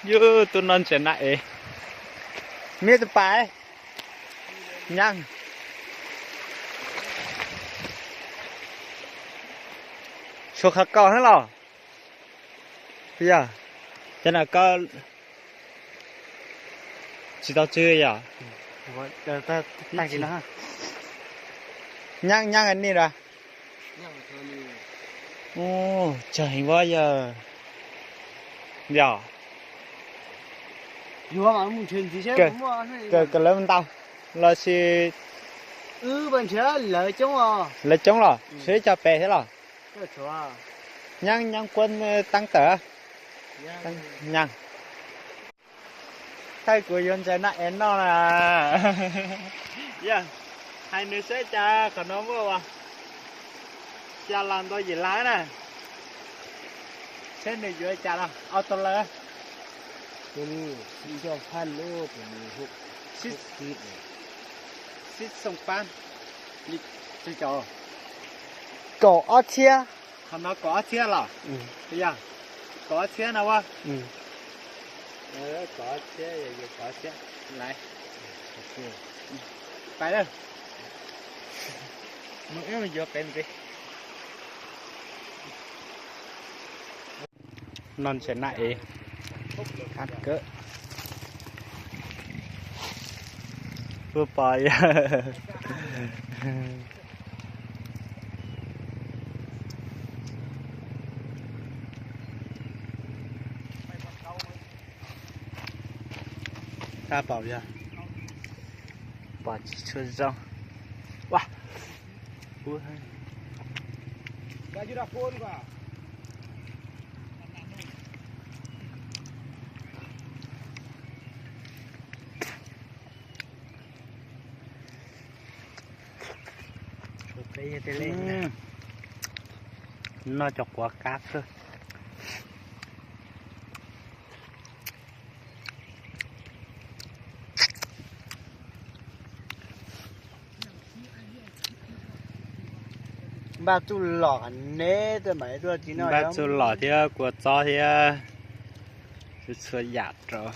Yus tuaj noj ntses naj ev. Mib tus pas. Nyaab. Suav qhov kaus thiab los? Yog, cov no koj tsis tau tsw yom? Nyaab nyaab ni lawm. Tsawg heev yog. Yog. Kawg lawv ntau los sis lawv coob los? Tshuav ib co pem thiab los? Nyaab nyaab kuab teeb tawm. Nyaab. Thaij kuv yuav ntses naj ev noj na. Yog, hais nws saib cas qhov no muaj ua xya las ntau yim las na. Saib nws yuav cas los, auto lawm. Sib xoo pab. Kaum ob txhiab. Qhov no kaum ob txhiab los? Yog, kaum ob txhiab no ua. Kaum ob txhiab, kaum ob txhiab. Lawm. Pais lawm. Mus wb mus yuav pem ntxiv. Noj ntses naj ev, qab kawg. Puab pom yog. Tab pom yog, pom tsis tshua zoo. Noj cov quav qab kawg. Npaj txuj lom ne, npaj txuj lom thiab kua txob thiab, txhua yam rau.